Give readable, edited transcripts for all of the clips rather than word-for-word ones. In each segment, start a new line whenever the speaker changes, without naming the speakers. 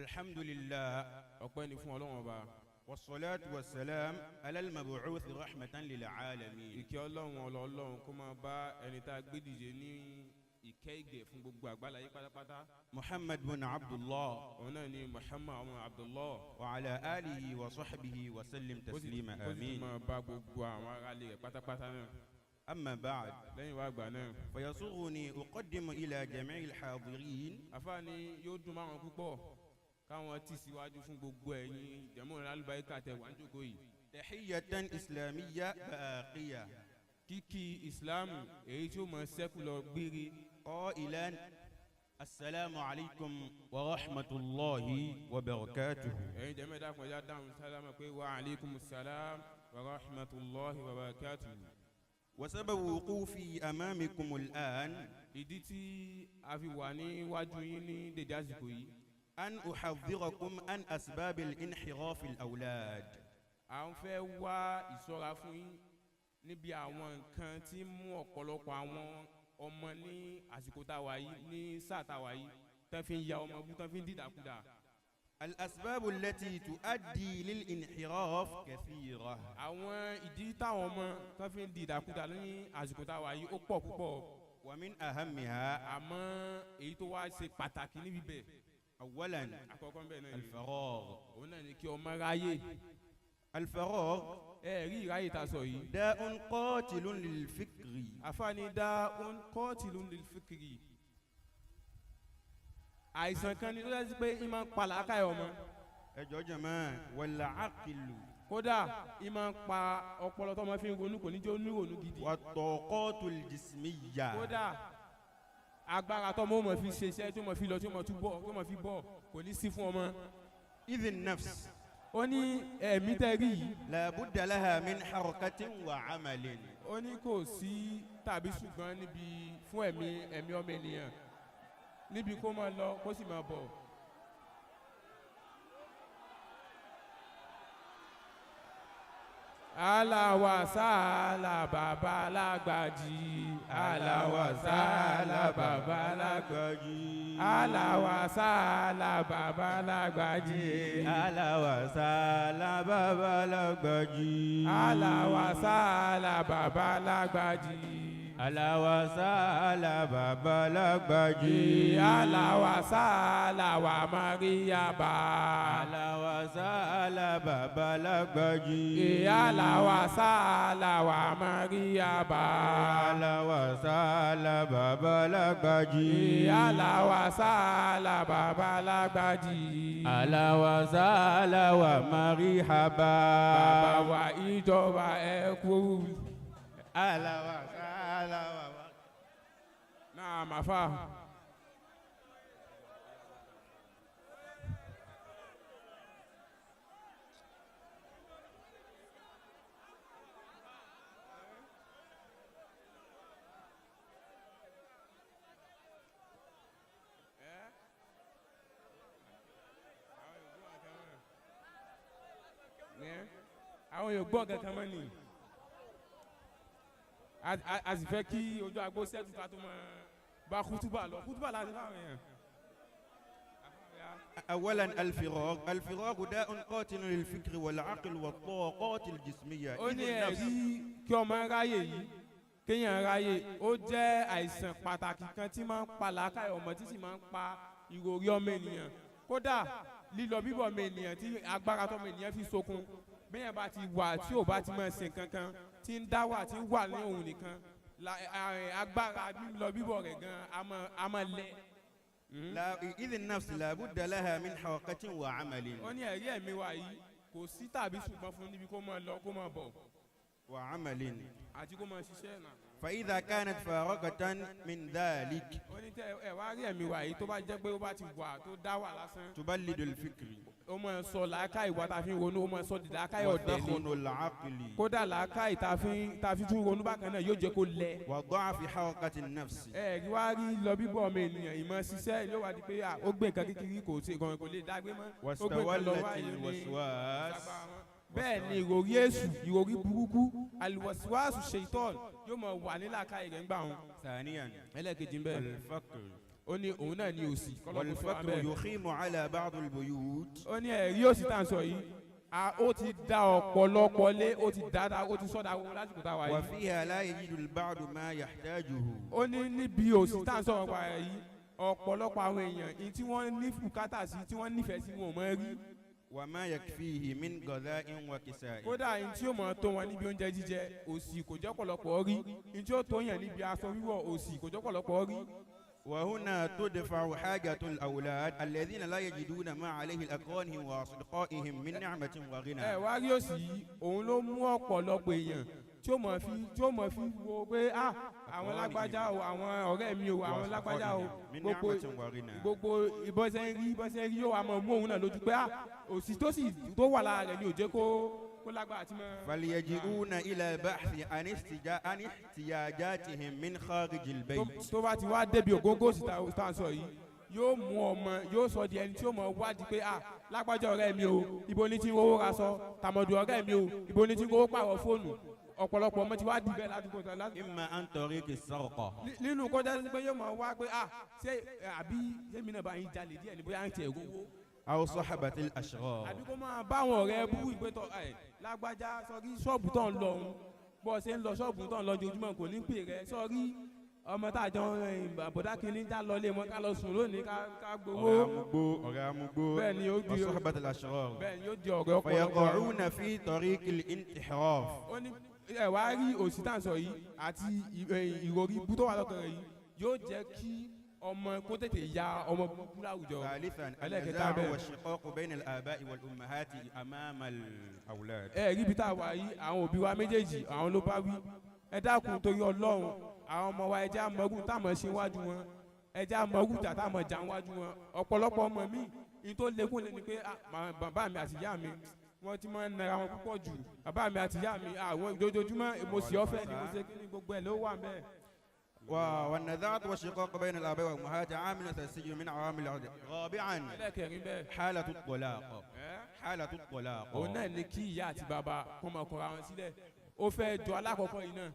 الحمد لله.
Ọpẹ́ ni fún Ọlọ́run Ọba.
والصلاة والسلام على المبعوث رحمة للعالمين.
Ìkẹ́ Ọlọ́run, ọlọ́run kó máa bá ẹni tá a gbé dìde ní ìkẹ́ ìgẹ̀ fún gbogbo àgbáláyé pátápátá.
محمد بن عبد الله.
Òun náà ni Muhammad ọmọ Abdullah.
وعلى آله وصحبه وسلم تسليما.
Kó sì tún
آمين.
máa bá gbogbo àwọn aráalé rẹ̀ pátápátá náà.
أما بعد،
Lẹ́yìn wá gbà náà,
فيسرني أقدم إلى جميع الحاضرين
àfáàní yóò dùn máwọn púpọ̀ káwọn tì síwájú fún gbogbo ẹ̀yin jẹ̀mọ́ alùbáríkà tẹ̀ wá ń jókòó yìí
تحية إسلامية باقية
kíkí ìsìláàmù èyí tí ó mọ sẹ́kù lọ gbére.
قائلا: السلام عليكم ورحمة الله وبركاته.
Ẹ̀yin jẹ̀mọ́, ẹ̀dá kan ẹ̀dá dáhùn sálámà pé wa aleykum salam wa rahmatulahi wa barakatuhu.
وسبب وقوفي أمامكم الآن
Ìdí tí a fi wà níwájú yín ní dèdè àsìkò yìí,
أن أحذركم عن أسباب الانحراف الأولاد.
À ń fẹ́ wá ìṣọ́ra fún yín níbi àwọn nǹkan tí ń mú ọ̀pọ̀lọpọ̀ àwọn ọmọ ní àsìkò tá a wà yìí, ní sáà tá a wà yìí, tán fi ń ya ọmọ bú, tán fi ń dìdàkudà.
الأسباب التي تؤدي للانحراف كثيرة.
Àwọn ìdí táwọn ọmọ tán fi ń dìdàkudà ní àsìkò tá a wà yìí, ó pọ̀ púpọ̀.
ومن أهمها،
Àmọ́ èyí tó wá ṣe pàtàkì níbi bẹ̀،
أولا،
àkọ́kọ́ bẹ́ẹ̀ náà ni،
الفراغ.
òun náà ni kí ọmọ ráyè.
الفراغ
Ẹ rí ìráyè tá a sọ yìí،
داء قاتل للفكر.
Àfààní داء قاتل للفكر, àìsàn kan ní tó dá sí pé í máa ń pa làákàyè ọmọ.
Ẹ jọ̀ọ́ jàmáà, والعقل.
Kódà í máa ń pa ọpọlọ tó máa fi ń ronú, kò ní jẹ́ onírònú gidi.
والطاقات الجسمية.
Kódà agbára tó mọ̀ fi ṣe iṣẹ́, tó mọ̀ fi lọ, tó mọ̀ tún bọ̀, tó mọ̀ fi bọ̀, kò ní sí fún ọmọ.
إذ النفس
Ó ní ẹ̀mí tẹ́ rí yìí،
لا بد لها من حركة وعمل.
Ó ní kò sí tàbí ṣùgbọ́n níbi fún ẹ̀mí ọmọ ènìyàn níbi kó máa lọ, kó sì máa bọ̀. Aláwàsálà bàbá alágbàjì, aláwàsálà bàbá alágbàjì, aláwàsálà bàbá alágbàjì,
Aláwàsálà bàbá alágbàjì.
Aláwàsálà bàbá alágbàjì,
Aláwàsálà bàbá alágbàjì.
Aláwàsálà wà Maríyàbá,
Aláwàsálà bàbá alágbàjì.
Aláwàsálà wà Maríyàbá,
Aláwàsálà bàbá alágbàjì.
Aláwàsálà bàbá alágbàjì.
Aláwàsálà wà Maríhàbá.
Bàbá wa, ìjọba, ẹ kú.
Aláwàsálà wà.
Náà màfà. Àwọn yóò gbọ́ kankan mọ́ ni, a sì fẹ́ kí ojú agbo sẹ́tù ká tó máa bá kútúbà lọ, kútúbà láti fáwọn èèyàn.
أولا الفراغ. الفراغ داء قاتل للفكر والعقل والطاقات الجسمية.
Ó
إذ
ní
النفس
ẹ̀rí kí ọmọ ráyè yìí, kéèyàn ráyè, ó jẹ́ àìsàn pàtàkì kan tí máa ń pa làákàyè ọmọ, tí sì máa ń pa ìròrí ọmọ ènìyàn, kódà lílọ bíbọ̀ ọmọ ènìyàn, tí agbára tọmọ ènìyàn fi sokun. Bẹ́ẹ̀ bá ti wà tí ò bá ti máa ṣe nǹkan kan, tí ń dá wà, tí ń wà ní òun nìkan, agbára lílọ bíbọ̀ rẹ̀ gan a máa lẹ.
لا إذ النفس لا بد لها من حركة وعمل.
Ó ní ẹ̀rí ẹ̀mí wa yìí, kò sí tàbí ṣùgbọ́n fún níbi kó máa lọ, kó máa bọ̀,
وعمل.
àti kó máa ṣiṣẹ́ náà.
فإذا كانت فارغة من ذلك،
Ó ní tẹ ẹ wá rí ẹ̀mí wa yìí, tó bá jẹ́ pé ó bá ti wà tó dá wà lásán،
تبلد الفكر.
Ó máa sọ làákàyè wa tá a fi ń ronú, ó máa sọ di làákàyè ọ̀dẹ̀ ni.
وثخن العقل.
Kódà làákàyè tá a fi tún ronú bákan náà, yóò jẹ́ kó lẹ.
وضعف حركة النفس.
Ẹ rí wá rí lọ bíbọ̀ ọmọ ènìyàn, ìmọ̀ ṣiṣẹ́ yóò wá di pé ó gbé nǹkan kékeré, kò ṣe gan, kò lè dágbé mọ́. Ó gbé nǹkan lọ
واستولت
wáyé ní
الوسواس.
Bẹ́ẹ̀ ni ìròrí èṣù, ìròrí burúkú, الوسواس الشيطان, yóò mọ̀ wà ní làákàyè rẹ̀ ń gbà wọn.
ثانيا،
Ẹlẹ́ẹ̀kejì ń bẹ.
الفقر.
Ó ní òun náà ní òṣì kọ́lọ́kọ́ sọ
والفقر
abẹ́.
يخيم على بعض البيوت.
Ó ní ẹ̀rí òṣì tá à ń sọ yìí, ó ti da ọ̀pọ̀lọpọ̀ lé, ó ti dáadáa, ó ti sọ́dà owó lásìkò tá a wà yìí.
وفيها لا يجد البعض ما يحتاجه.
Ó ní níbi òṣì tá à ń sọ̀rọ̀ pa rẹ̀ yìí, ọ̀pọ̀lọpọ̀ àwọn èèyàn ní tí wọ́n ní bùkátà sí, tí wọ́n nífẹ̀ẹ́ sí, wọn ò mọ̀ rí.
وما يكفيه من غذاء وكساء.
Kódà ní tí ó mọ̀ tó wọn níbi oúnjẹ jíjẹ, òṣì kò jẹ́ ọ̀pọ̀lọpọ̀ rí. Ní tí ó tó yàn níbi aṣọ wíwọ̀, òṣì kò jẹ́ ọ̀pọ̀lọpọ̀ rí.
وهنا تدفع حاجة الأولاد الذين لا يجدون ما عليه لأقرانهم وأصدقائهم من نعمة
Ẹ
وغنى.
wá rí òṣì yìí, òun ló mú ọ̀pọ̀lọpọ̀ èèyàn tí ó mọ̀ fi wo pé ah, àwọn lágbájá o, àwọn ọ̀rẹ́ mi o, àwọn lágbájá o,
من
gbogbo
نعمة وغنى.
gbogbo ìbọ̀sẹ̀ ń rí yóò wá mọ̀ mú òun náà lójú pé ah, òṣì tó sì tó wà lára rẹ̀ ni ò jẹ́ kó lágbára àti mọ́.
فليجئون إلى بحث عن احتياجاتهم من خارج البيت.
Tó bá ti wá débi ògógó òṣì tá à ń sọ yìí, yóò mú ọmọ, yóò sọ di ẹni tí ó mọ wádìí pé ah, lágbájá ọ̀rẹ́ mi o, ibo ní ti ń rówó raṣọ? Tàmọ̀dù ọ̀rẹ́ mi o, ibo ní ti ń rówó pààrọ̀ fóònù? Ọ̀pọ̀lọpọ̀ ọmọ ti wá di bẹ́ẹ̀ ládùúgbò tán ládùúgbò.
إما عن طريق السرقة.
Nínú kọjá sí pé yóò mọ wá pé ah, ṣé àbí sẹ́mi náà bá yín jalè díẹ̀ ní bóyá ń tiẹ̀ rówó.
أو صحبة الأشرار.
Àbí kó máa bá àwọn ọ̀rẹ́ bú ìgbẹ́tọ̀ ẹ̀ lágbájá sọrí ṣọ́ọ̀bù tó ń lọ òun, bó ṣe ń lọ ṣọ́ọ̀bù tó ń lọ ojoojúmọ́ kò ní pè rẹ sọrí ọmọ tá a jọ ń bọ̀dá kínní já lọ lé wọn ká lọ sùn lónìí ká gbowó.
Ọ̀rẹ́ amúgbó, ọ̀rẹ́ amúgbó.
Bẹ́ẹ̀ ni ó di
وصحبة الأشرار.
Bẹ́ẹ̀ ni ó di ọ̀rẹ́ ọ̀pọ̀lọpọ̀.
فيقعون في طريق الانحراف.
Ó ní ẹ wá rí òsì tá à ń sọ yìí àti ìròrí ibú tó wà lọ́kàn rẹ̀ yìí yóò jẹ́ kí ọmọ kó tètè ya ọmọ burúkú láwùjọ.
ثالثا
ẹlẹ́kẹta
النزاع
bẹ́ẹ̀.
والشقاق بين الآباء والأمهات أمام الأولاد.
Ẹ rí ibi tá a wà yìí, àwọn òbí wa méjèèjì, àwọn ló bá wí. Ẹ dákun torí Ọlọ́run, àwọn ọmọ wa, ẹ jẹ́ àmọ́gùn táwọn ṣe wájú wọn, ẹ jẹ́ àmọ́gùn jà táwọn jà wájú wọn. Ọ̀pọ̀lọpọ̀ ọmọ mi ní tó lékún lé ni pé ah, bàbá mi àti ìyá mi wọ́n ti máa ń nara wọn púpọ̀ jù, bàbá mi àti ìyá mi àwọn ojoojúmọ́ mo sì ọ́fẹ́ ni mo ṣe kí ni, gbogbo ẹ̀ ló wà mẹ́ẹ̀.
والنزاعات والشقاق بين الآباء والأمهات عامل أساسي من عوامل العقد. رابعا
ẹlẹ́kẹrin bẹ́ẹ̀.
حالة الطلاق.
Ẹ́?
حالة الطلاق.
Òun náà ni kí ìyá àti bàbá kó máa kọra wọn sílẹ̀. Ó fẹ́ jọ alákọ̀ọ́kọ́ yìí náà.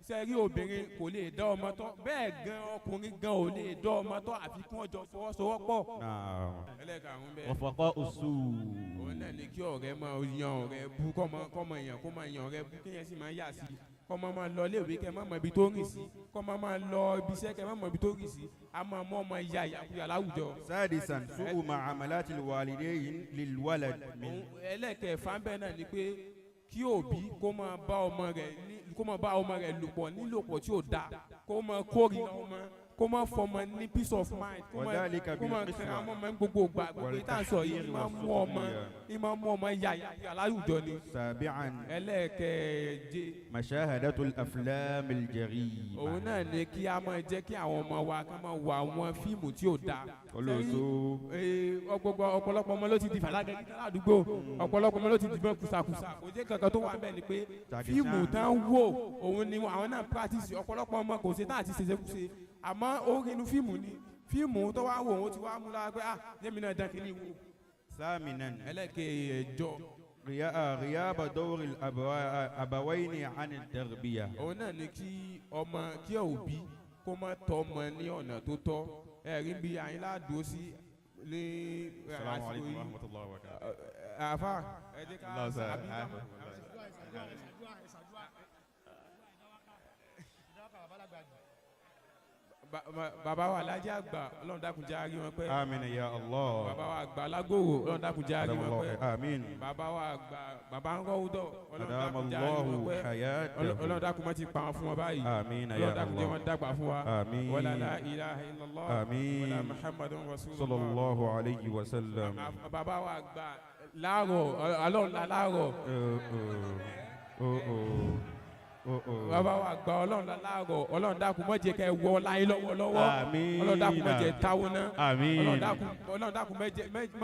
Ṣe rí, obìnrin kò lè dá ọmọ tọ́, bẹ́ẹ̀ gan ọkùnrin gan ò lè dá ọmọ tọ́ àfi kí wọ́n jọ fọwọ́sowọ́pọ̀.
نعم.
Ẹlẹ́karùn-ún bẹ́ẹ̀.
رفقاء السوء.
Òun náà ni kí ọ̀rẹ́ máa yan ọ̀rẹ́ bú, kọ́mọ èèyàn kó máa yan ọ̀rẹ́ bú, kéèyàn sì máa yà sí, kọ́mọ máa lọ iléèwé kẹ́ má mọ ibi tó rìn sí, kọ́mọ máa lọ ibi iṣẹ́ kẹ́ má mọ ibi tó rìn sí, a máa mú ọmọ ya ìyàkuyà láwùjọ.
سادسا سوء معاملات الوالدين للولد من
Òun ẹlẹ́kẹ̀ẹ́fà ń bẹ́ẹ̀ náà ni pé kí òbí kó máa bá ọmọ rẹ̀ ní kó máa bá ọmọ rẹ̀ lòpọ̀ nílòpọ̀ tí ò dáa, kó máa kórìíra ọmọ, kó máa fọmọ ní peace of mind, kó máa
وذلك
kó máa
بالقسوة
kẹra ọmọ máa ń gbogbo gbà. Gbogbo ìta sọ yìí ní máa mú ọmọ ya ìyàkuyà láwùjọ ni.
سابعا
Ẹlẹ́kẹ̀ẹ́je.
مشاهدة الأفلام الجريمة.
Òun náà ni kí a máa jẹ́ kí àwọn ọmọ wa ká máa wo àwọn fíìmù tí ò dáa.
Olóòtú.
Ee, ọgbọgbọ ọ̀pọ̀lọpọ̀ ọmọ ló ti di fàlágẹ ládùúgbò, ọ̀pọ̀lọpọ̀ ọmọ ló ti dìbọn kùsàkùsà. Kò jẹ́ kankan tó wà bẹ́ẹ̀ ni pé fíìmù tán wò, òun ni àwọn náà practice. Ọ̀pọ̀lọpọ̀ ọmọ kò ṣe tá àti ṣèṣekúṣe, àmọ́ ó rí inú fíìmù ni, fíìmù tó wá wò ó ti wá mú lára pé ah, jẹ́mi náà dán kínní wò.
ثامنا
Ẹlẹ́kẹ̀ẹ́jọ.
غياب دور الأبوين عن التربية.
Òun náà ni kí ọmọ kí òbí kó má tọ́ ọmọ ní ọ̀nà tó tọ́. Ẹ̀rí bí àyínlá dúró sí ní
السلام
àsìkò
عليكم
yìí.
ورحمة الله وبركاته.
Àfa, ẹ jẹ́ ká
الله سهل.
àbí ká má- Bàbá wa alájà àgbà, Ọlọ́run dákun jẹ́ á rí wọn pẹ́.
آمين يا الله.
Bàbá wa àgbà alágòwò, Ọlọ́run dákun jẹ́ á rí
أدام
wọn
الله
pẹ́.
آمين.
Bàbá wa àgbà, bàbá ń rọ́wúdọ̀, Ọlọ́run
أدام
dákun jẹ́ á rí wọn
الله
pẹ́.
حياته.
Ọlọ́run dákun má ti pa wọn fún wọn báyìí.
آمين
Ọlọ́run
يا
dákun jẹ́
الله.
wọn dàgbà fún wa.
آمين.
Wala la ilaha illallah
آمين.
wala Muhammadun rasulullah.
صلى الله عليه وسلم.
Bàbá wa àgbà láàrọ̀, Ọlọ́run la láàrọ̀.
Oh, oh, oh, oh.
Bàbá wa àgbà, Ọlọ́run la láàrọ̀. Ọlọ́run dákun má jẹ́ kẹ́ ẹ wọ láyé lọ́wọ́lọ́wọ́.
Àmín.
Ọlọ́run dákun má jẹ́ táwọn náà.
آمين.
Ọlọ́run dákun má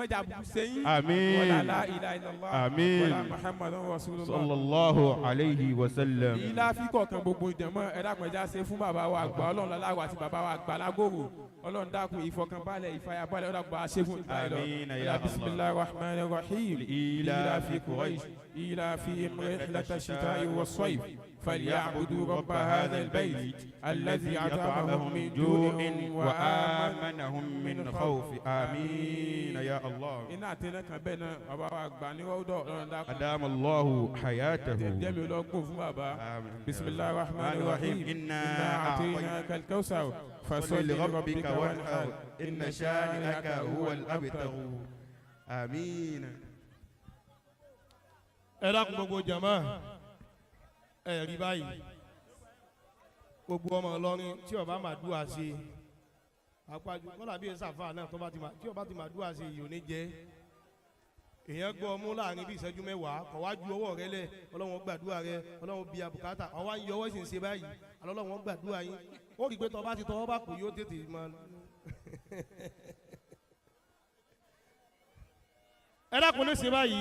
jẹ́ àbùkù sẹ́yìn.
آمين.
Wala la ilaha illallah
آمين.
wala Muhammadun rasulullah.
صلى الله عليه وسلم.
Ilá fíkọ̀ kan gbogbo ìjẹ̀mọ́, ẹ dákun, ẹja ṣe fún bàbá wa àgbà Ọlọ́run láláwọ̀ àti bàbá wa àgbà lágòrò. Ọlọ́run dákun, ìfọkànbalẹ̀, ìfàyàbalẹ̀, ọlọ́run bá a ṣe fún ìgbà yìí lọ.
آمين يا الله.
بسم الله الرحمن الرحيم.
إيلاف
إيلاف قريش إيلافهم رحلة الشتاء والصيف. فليعبدوا رب هذا البيت الذي أطعمهم من جوع وآمنهم
وآمنهم من خوف. آمين يا الله.
Iná àti iná kan bẹ́ẹ̀ náà bàbá wa gbà ní wọ́ọ́dọ̀ ọ̀rọ̀ dákun.
أدام الله حياته.
Jẹ́mi ológun fún bàbá.
آمين.
بسم الله الرحمن الرحيم.
إنا
أعطيناك الكوثر
فصل
فصل
لربك
لربك
وانحر
وانحر
إن شانئك هو الأبتر. آمين.
Ẹ dákun, gbogbo jama, ẹ rí báyìí, gbogbo ọmọ Ìlọrin tí ó bá máa dúà ṣe àpàjù kọ́lá bíi sàfà náà tó bá ti máa tí ó bá ti máa dúà ṣe yìí ò ní jẹ́ èèyàn gbọ́ ọmú láàrin bíi ìṣẹ́jú 10 kọ̀ wá ju ọwọ́ rẹ lẹ̀. Ọlọ́run gbàdúrà rẹ, Ọlọ́run bí abùkátà ọwá ń yọ ọwọ́ sì ń ṣe báyìí. Ọlọ́run gbàdúrà yín, ó rí i pé tọ́ bá ti tọwọ́ bá kù yóò tètè máa. Ẹ dákun, ní ṣe báyìí.